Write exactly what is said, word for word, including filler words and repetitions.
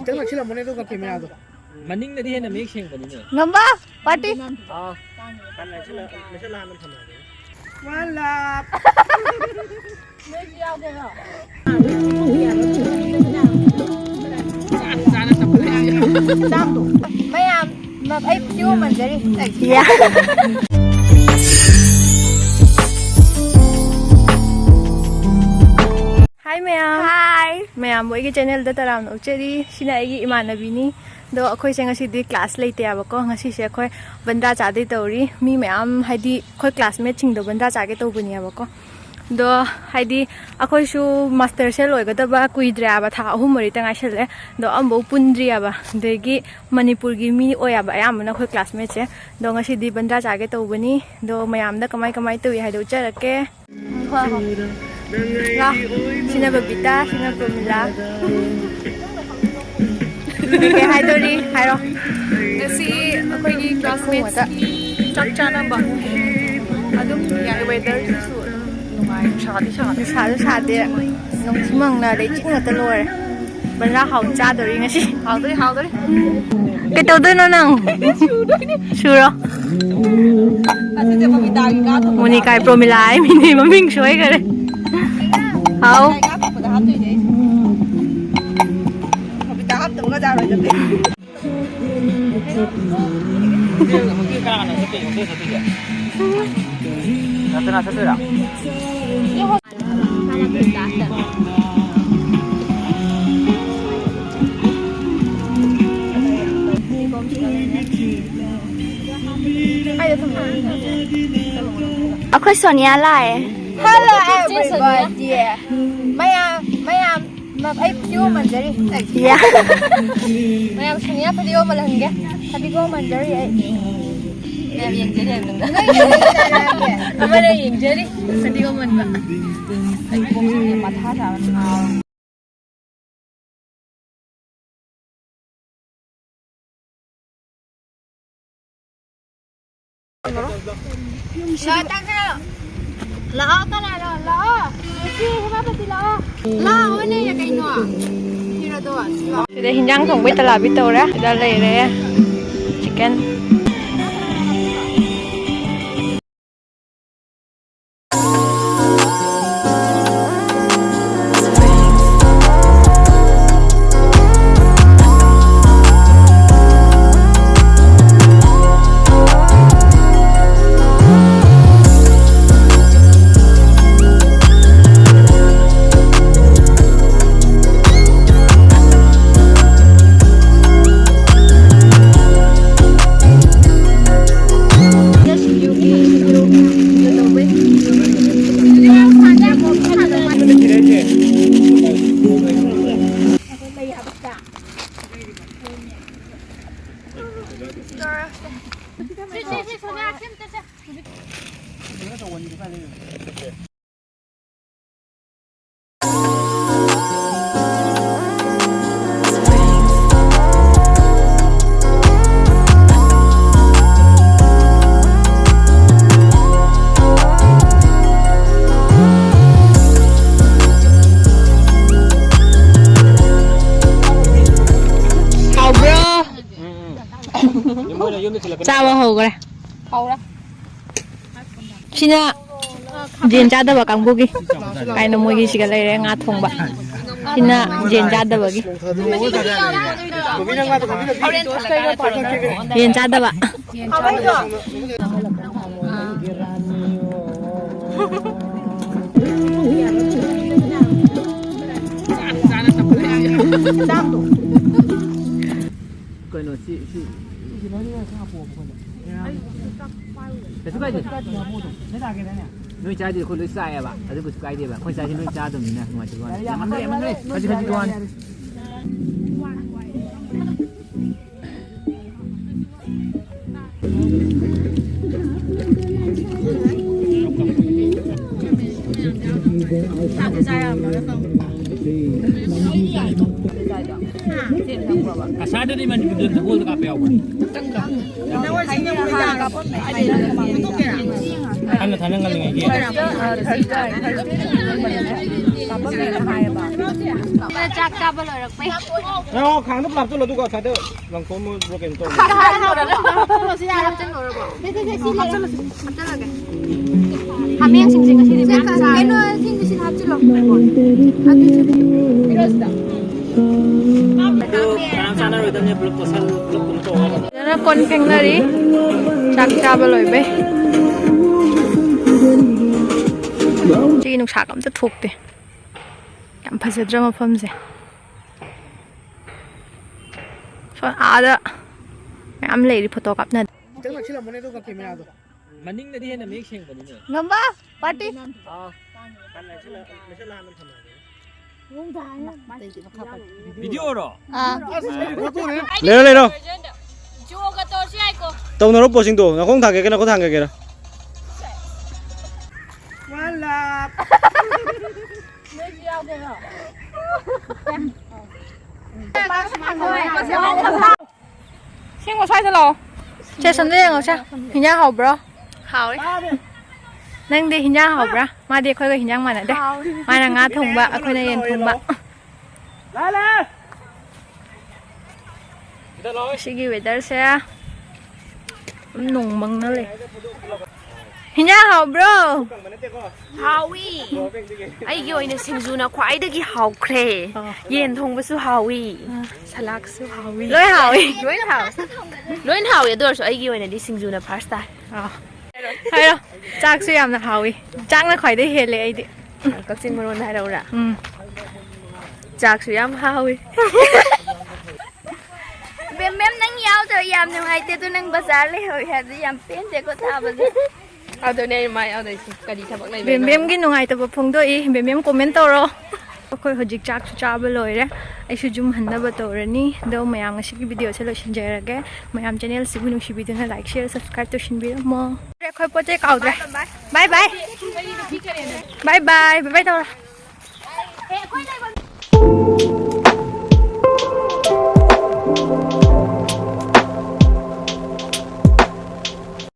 ꯈꯤꯇꯪ ꯅꯛꯁꯤꯜꯂꯝꯃꯣꯅꯦ, ꯑꯗꯨꯒ ꯀꯦꯃꯦꯔꯥꯗꯣ꯫ ꯃꯅꯤꯡꯗꯗꯤ ꯍꯦꯟꯅ ꯃꯌꯦꯛ ꯁꯦꯡꯕꯅꯤꯅꯦ꯫ ꯉꯝꯕ ꯄꯥꯔꯇꯤ꯫ ꯑꯥ꯫ ꯍꯥꯟꯅ ꯅꯛꯁꯤꯜꯂ-, ꯅꯛꯁꯤꯜꯂ ꯍꯥꯟꯅ ꯊꯝꯃꯒꯦ꯫ One love꯫ ꯃꯌꯥꯝ, ꯃ-, ꯑꯩ ꯈꯨꯠꯁꯤ ꯎꯃꯟꯖꯔꯤ꯫ ꯌꯥ꯫ ꯍꯥꯏ ꯃꯌꯥꯝ꯫ ꯍꯥꯏ꯫ ꯃꯌꯥꯝꯕꯨ ꯑꯩꯒꯤ ꯆꯦꯅꯦꯜꯗ ꯇꯔꯥꯝꯅ ꯑꯣꯛꯆꯔꯤ꯫ ꯁꯤꯅ ꯑꯩꯒꯤ ꯏꯃꯥꯟꯅꯕꯤꯅꯤ꯫ ꯑꯗꯣ ꯑꯩꯈꯣꯏꯁꯦ ꯉꯁꯤꯗꯤ ꯀ꯭ꯂꯥꯁ ꯂꯩꯇꯦ ꯍꯥꯏꯕꯀꯣ꯫ ꯉꯁꯤꯁꯦ ꯑꯩꯈꯣꯏ ꯕꯟꯗ꯭ꯔꯥ ꯆꯥꯗꯣꯏ ꯇꯧꯔꯤ꯫ ꯃꯤ ꯃꯌꯥꯝ, ꯍꯥꯏꯗꯤ ꯑꯩꯈꯣꯏ ꯀ꯭ꯂꯥꯁꯃꯦꯠꯁꯤꯡꯗꯣ ꯕꯟꯗ꯭ꯔꯥ ꯆꯥꯒꯦ ꯇꯧꯕꯅꯦꯕꯀꯣ꯫ ꯑꯗꯣ ꯍꯥꯏꯗꯤ ꯑꯩꯈꯣꯏꯁꯨ ꯃꯥꯁꯇꯔꯁꯦ ꯂꯣꯏꯒꯗꯕ ꯀꯨꯏꯗ꯭ꯔꯦ ꯍꯥꯏꯕ, ꯊꯥ ꯑꯍꯨꯝ ꯃꯔꯤꯇ ꯉꯥꯏꯁꯜꯂꯦ꯫ ꯑꯗꯣ ꯑꯝꯐꯥꯎ ꯄꯨꯟꯗ꯭ꯔꯤ ꯍꯥꯏꯕ꯫ ꯑꯗꯒꯤ ꯃꯅꯤꯄꯨꯔꯒꯤ ꯃꯤ ꯑꯣꯏ ꯍꯥꯏꯕ ꯑꯌꯥꯝꯕꯅ ꯑꯩꯈꯣꯏ ꯀ꯭ꯂꯥꯁꯃꯦꯠꯁꯦ꯫ ꯑꯗꯣ ꯉꯁꯤꯗꯤ ꯕꯟꯗ꯭ꯔꯥ ꯆꯥꯒꯦ ꯇꯧꯕꯅꯤ꯫ ꯑꯗꯣ ꯃꯌꯥꯝꯗ ꯀꯃꯥꯏ ꯀꯃꯥꯏ ꯇꯧꯏ ꯍꯥꯏꯗꯣ ꯎꯠꯆꯔꯛꯀꯦ꯫ ꯍꯣꯏ, ꯍꯣꯏ꯫ ꯂꯥ, ꯁꯤꯅ ꯕꯕꯤꯇꯥ, ꯁꯤꯅ ꯄ꯭ꯔꯣꯃꯤꯂꯥ꯫ ꯀꯩ ꯍꯥꯏꯗꯣꯔꯤ? ꯍꯥꯏꯔꯣ꯫ ꯉꯁꯤ ꯑꯩꯈꯣꯏꯒꯤ ꯂꯩꯈꯣꯝ ꯉꯥꯛꯇ꯫ ꯀ꯭ꯂꯥꯁꯃꯦꯠꯁꯀꯤ ꯆꯥꯛ ꯆꯥꯅꯕ꯫ ꯑꯗꯨꯝ ꯌꯥꯏ, ꯋꯦꯗꯔꯁꯤꯁꯨ ꯑꯗꯨꯝ ꯅꯨꯡꯉꯥꯏ꯫ ꯁꯥꯗꯤ ꯁꯥꯗꯦ꯫ ꯅꯨꯡꯁꯥꯁꯨ ꯁꯥꯗꯦ, ꯅꯣꯡꯁꯨ ꯃꯪꯅ ꯂꯩꯆꯤꯜ ꯉꯥꯛꯇ ꯂꯣꯏꯔꯦ꯫ ꯕꯟꯗ꯭ꯔꯥ ꯍꯥꯎꯅ ꯆꯥꯗꯣꯔꯤ ꯉꯁꯤ꯫ ꯍꯥꯎꯗꯣꯔꯤ, ꯍꯥꯎꯗꯣꯔꯤ꯫ ꯀꯩꯇꯧꯗꯣꯏꯅꯣ ꯅꯪ? ꯁꯨꯔꯣ꯫ ꯃꯣꯅꯤꯀꯥꯏ ꯄ꯭ꯔꯣꯃꯤꯂꯥ ꯍꯥꯏ ꯃꯤꯅꯦ, ꯃꯃꯤꯡ ꯁꯣꯏꯈꯔꯦ꯫ ꯍꯥꯎ꯫ ꯀꯅꯥ ꯆꯠꯇꯣꯏꯅꯣ? ꯍꯣꯇꯦꯜ ꯆꯠꯇꯣꯏꯁꯦ? ꯅꯠꯇꯅ ꯆꯠꯇꯣꯏꯔꯥ? ꯑꯩꯈꯣꯏ ꯁꯣꯅꯤꯌꯥ ꯂꯥꯛꯑꯦ꯫ Hello everybody. ꯃꯌꯥꯝ, ꯃꯌꯥꯝ, ꯃ-, ꯑꯩ ꯐꯗꯤꯒꯣꯝ ꯃꯟꯖꯔꯤ꯫ ꯌꯥ꯫ ꯃꯌꯥꯝ ꯁꯣꯅꯤꯌꯥ ꯐꯗꯤꯒꯣꯝ ꯃꯜꯍꯟꯒꯦ꯫ ꯐꯗꯤꯒꯣꯝ ꯃꯟꯖꯔꯤ ꯑꯩ꯫ ꯃꯌꯥꯝ ꯌꯦꯡꯖꯔꯤ ꯍꯥꯏꯕ ꯅꯪꯅ꯫ ꯅꯣꯏ ꯌꯦꯡꯖꯔꯤ ꯍꯥꯏꯕ꯫ ꯑꯃꯅ ꯌꯦꯡꯖꯔꯤ ꯐꯗꯤꯒꯣꯝ ꯃꯟꯕ꯫ ꯑꯩ ꯀꯣꯛꯁꯤꯗꯤ ꯃꯊꯥ ꯁꯥꯕꯅ ꯉꯥꯎꯔꯦ꯫ ꯂꯥꯛꯑꯣ, ꯇꯥꯟꯊꯔꯣ꯫ ꯂꯥꯛꯑꯣ, ꯀꯅꯥꯅꯣ? ꯂꯥꯛꯑꯣ꯫ ꯅꯨꯄꯤ ꯍꯦꯃꯥꯄꯇꯤ ꯂꯥꯛꯑꯣ꯫ ꯂꯥꯛꯑꯣꯅꯦ, ꯀꯩꯅꯣ? ꯐꯤꯔꯣꯗꯣ꯫ ꯁꯤꯗ ꯍꯤꯟꯖꯥꯡ ꯊꯣꯡꯕꯩ ꯇꯂꯥꯕꯤ ꯇꯧꯔꯦ꯫ ꯁꯤꯗ ꯂꯩꯔꯦ chicken꯫ ꯍꯥꯎꯕ꯭ꯔꯣ? ꯆꯥꯕ ꯍꯧꯈ꯭ꯔꯦ꯫ ꯁꯤꯅ ꯌꯦꯟ ꯆꯥꯗꯕ ꯀꯥꯡꯕꯨꯒꯤ꯫ ꯀꯥꯏꯅ ꯃꯣꯏꯒꯤ ꯁꯤꯒ ꯂꯩꯔꯦ ꯉꯥ ꯊꯣꯡꯕ꯫ ꯁꯤꯅ ꯌꯦꯟ ꯆꯥꯗꯕꯒꯤ꯫ ꯌꯦꯟ ꯆꯥꯗꯕ꯫ ꯀꯩꯅꯣ ꯁꯤ ꯁꯤ ꯀꯩꯁꯨ ꯀꯥꯏꯗꯦ꯫ ꯅꯣꯏ ꯆꯥꯗꯤ ꯑꯩꯈꯣꯏ ꯂꯣꯏ ꯆꯥꯏꯌꯦꯕ, ꯑꯗꯨ ꯀꯩꯁꯨ ꯀꯥꯏꯗꯦꯕ꯫ ꯑꯩꯈꯣꯏ ꯆꯥꯁꯤ ꯅꯣꯏ ꯆꯥꯗꯕꯅꯤꯅ ꯅꯨꯡꯉꯥꯏꯇꯕ ꯋꯥꯅꯤ꯫ ꯌꯥꯝꯃꯟꯈ꯭ꯔꯦ, ꯌꯥꯝꯃꯟꯈ꯭ꯔꯦ꯫ ꯈꯖꯤꯛ ꯈꯖꯤꯛ ꯋꯥꯅꯤ꯫ ꯑꯁꯥꯗꯗꯤ ꯃꯅꯤꯄꯨꯔꯗ ꯖꯒꯣꯜꯗ ꯀꯥꯞꯄ ꯌꯥꯎꯕꯅꯤ꯫ ꯍꯟꯅ ꯊꯥꯏꯅ ꯉꯜꯂꯤꯉꯩꯒꯤ꯫ ꯆꯥꯛ ꯆꯥꯕ ꯂꯣꯏꯔꯛꯄꯩ꯫ ꯅꯪ ꯈꯥꯡꯗ ꯄꯨꯂꯞ ꯍꯥꯞꯆꯜꯂꯣ, ꯑꯗꯨꯒ ꯉꯁꯥꯏꯗ ꯂꯪꯊꯣꯛꯑꯝꯃꯣ, ꯀꯩꯅꯣ ꯇꯧꯔꯣ꯫ ꯍꯥꯞꯆꯜꯂꯨꯔꯕꯣ? ꯍꯥꯞꯆꯜꯂꯒꯦ꯫ ꯍꯥꯃꯦꯡꯁꯤꯡꯁꯦ ꯉꯁꯤꯗꯤ ꯃꯌꯥꯝ ꯆꯥꯔꯦ꯫ ꯀꯩꯅꯣ, ꯁꯤꯡꯗꯨ ꯁꯤꯗ ꯍꯥꯞꯆꯤꯜꯂꯣ꯫ ꯑꯗꯨ ꯀꯅꯥꯝ ꯆꯥꯅꯔꯣꯏꯗꯕꯅꯦ, ꯄꯨꯂꯞ ꯇꯣꯠꯁꯜꯂꯣ, ꯄꯨꯂꯞ ꯀꯩꯅꯣ ꯇꯧꯔꯣ꯫ ꯐꯖꯅ ꯀꯣꯟ ꯐꯦꯡꯅꯔꯤ꯫ ꯆꯥꯛ ꯆꯥꯕ ꯂꯣꯏꯕꯩ꯫ ꯁꯤꯒꯤ ꯅꯨꯡꯁꯥꯒ ꯑꯝꯇ ꯊꯣꯛꯇꯦ꯫ ꯌꯥꯝ ꯐꯖꯗ꯭ꯔꯥ ꯃꯐꯝꯁꯦ? ꯁꯣꯝ ꯑꯥꯗ ꯃꯌꯥꯝ ꯂꯩꯔꯤ ꯐꯣꯇꯣ ꯀꯥꯞꯅꯗ꯫ ꯈꯤꯇꯪ ꯅꯛꯁꯤꯜꯂꯝꯃꯣꯅꯦ ꯑꯗꯨꯒ ꯀꯦꯃꯦꯔꯥꯗꯣ꯫ ꯃꯅꯤꯡꯗꯗꯤ ꯍꯦꯟꯅ ꯃꯌꯦꯛ ꯁꯦꯡꯕꯅꯤꯅꯦ꯫ ꯉꯝꯕ ꯄꯥꯔꯇꯤ꯫ ꯑꯥ꯫ ꯚꯤꯗꯤꯑꯣꯔꯣ? ꯑꯥ꯫ ꯑꯁ, ꯑꯩ ꯐꯣꯇꯣꯅꯦ꯫ ꯂꯩꯔꯣ, ꯂꯩꯔꯣ꯫ ꯖꯣꯒ ꯇꯧꯔꯁꯨ ꯌꯥꯏꯀꯣ꯫ ꯇꯧꯅꯔꯣ ꯄꯣꯁꯤꯡꯗꯣ꯫ ꯅꯈꯣꯡ ꯊꯥꯡꯒꯠꯀꯦ, ꯅꯈꯣꯡ ꯊꯥꯡꯒꯠꯀꯦꯔꯥ? One love꯫ ꯅꯣꯏꯁꯨ ꯌꯥꯎꯒꯦꯔꯣ? ꯁꯦꯡꯉꯣ, ꯁ꯭ꯋꯥꯏꯗ ꯂꯥꯛꯑꯣ꯫ ꯁꯦ, ꯁꯣꯝꯗ ꯌꯦꯡꯉꯣ, ꯁꯦ꯫ ꯍꯤꯟꯖꯥꯡ ꯍꯥꯎꯕ꯭ꯔꯣ? ꯍꯥꯎꯋꯦ꯫ ꯅꯪꯗꯤ ꯍꯤꯟꯖꯥꯡ ꯍꯥꯎꯕ꯭ꯔꯥ? ꯃꯥꯗꯤ ꯑꯩꯈꯣꯏꯒ ꯍꯤꯟꯖꯥꯡ ꯃꯥꯟꯅꯗꯦ꯫ ꯍꯥꯎꯋꯦ꯫ ꯃꯥꯅ ꯉꯥ ꯊꯣꯡꯕ, ꯑꯩꯈꯣꯏꯅ ꯌꯦꯟ ꯊꯣꯡꯕ꯫ ꯁꯤꯒꯤ ꯋꯦꯗꯔꯁꯦ ꯑꯗꯨꯝ ꯅꯣꯡ ꯃꯪꯅ ꯂꯩ꯫ ꯍꯤꯟꯖꯥꯡ ꯍꯥꯎꯕ꯭ꯔꯣ? ꯍꯥꯎꯋꯤ꯫ ꯑꯩꯒꯤ ꯑꯣꯏꯅ ꯁꯤꯡꯖꯨꯅ ꯈ꯭ꯋꯥꯏꯗꯒꯤ ꯍꯥꯎꯈ꯭ꯔꯦ꯫ ꯑꯥ꯫ ꯌꯦꯟ ꯊꯣꯡꯕꯁꯨ ꯍꯥꯎꯋꯤ꯫ ꯑꯥ, ꯁꯂꯥꯗꯁꯨ ꯍꯥꯎꯋꯤ꯫ ꯂꯣꯏ ꯍꯥꯎꯋꯤ꯫ ꯂꯣꯏ ꯍꯥꯎꯋꯤ꯫ ꯂꯣꯏ ꯍꯥꯎꯋꯤ, ꯑꯗꯨ ꯑꯣꯏꯔꯁꯨ ꯑꯩꯒꯤ ꯑꯣꯏꯅꯗꯤ ꯁꯤꯡꯖꯨꯅ ꯐꯥꯔꯁ ꯇꯥꯏ꯫ ꯑꯥ꯫ ꯍꯥꯏꯔꯣ꯫ ꯆꯥꯛꯁꯨ ꯌꯥꯝꯅ ꯍꯥꯎꯋꯤ꯫ ꯆꯥꯛꯅ ꯈ꯭ꯋꯥꯏꯗꯩ ꯍꯦꯜꯂꯦ ꯑꯩꯗꯤ꯫ ꯀꯛꯆꯤꯡ ꯃꯔꯣꯟꯗ ꯍꯥꯏꯔꯛꯎꯔꯥ? ꯎꯝ꯫ ꯆꯥꯛꯁꯨ ꯌꯥꯝ ꯍꯥꯎꯋꯤ꯫ ꯕꯦꯝ ꯕꯦꯝ, ꯅꯪ ꯌꯥꯎꯗꯕ ꯌꯥꯝ ꯅꯨꯡꯉꯥꯏꯇꯦ, ꯑꯗꯨ ꯅꯪ ꯕꯖꯥꯔ ꯂꯩꯍꯧꯋꯤ ꯍꯥꯏꯕꯗꯤ ꯌꯥꯝ ꯄꯦꯟꯗꯦꯀꯣ ꯇꯥꯕꯗ꯫ ꯑꯗꯨꯅꯦ ꯑꯩ ꯃꯥ ꯌꯥꯎꯗꯣꯏꯁꯦ꯫ ꯀꯔꯤ ꯊꯕꯛ ꯂꯩꯕꯩꯅꯣ? ꯕꯦꯝ ꯕꯦꯝꯒꯤ ꯅꯨꯡꯉꯥꯏꯇꯕ ꯐꯣꯡꯗꯣꯛꯏ꯫ ꯕꯦꯝ ꯕꯦꯝ ꯀꯣꯃꯦꯟ ꯇꯧꯔꯣ꯫ ꯑꯩꯈꯣꯏ ꯍꯧꯖꯤꯛ ꯆꯥꯛꯁꯨ ꯆꯥꯕ ꯂꯣꯏꯔꯦ꯫ ꯑꯩꯁꯨ ꯌꯨꯝ ꯍꯟꯅꯕ ꯇꯧꯔꯅꯤ꯫ ꯑꯗꯣ ꯃꯌꯥꯝ ꯉꯁꯤꯒꯤ ꯚꯤꯗꯤꯑꯣꯁꯦ ꯂꯣꯏꯁꯤꯟꯖꯔꯒꯦ꯫ ꯃꯌꯥꯝ ꯆꯦꯅꯦꯜꯁꯤꯕꯨ ꯅꯨꯡꯁꯤꯕꯤꯗꯨꯅ like, share, subscribe ꯇꯧꯁꯤꯟꯕꯤꯔꯝꯃꯣ꯫ ꯑꯩꯈꯣꯏ ꯄꯣꯠ ꯆꯩ ꯀꯥꯎꯗ꯭ꯔꯦ꯫ Bye bye꯫ Bye bye꯫ Bye bye ꯇꯧꯔꯣ꯫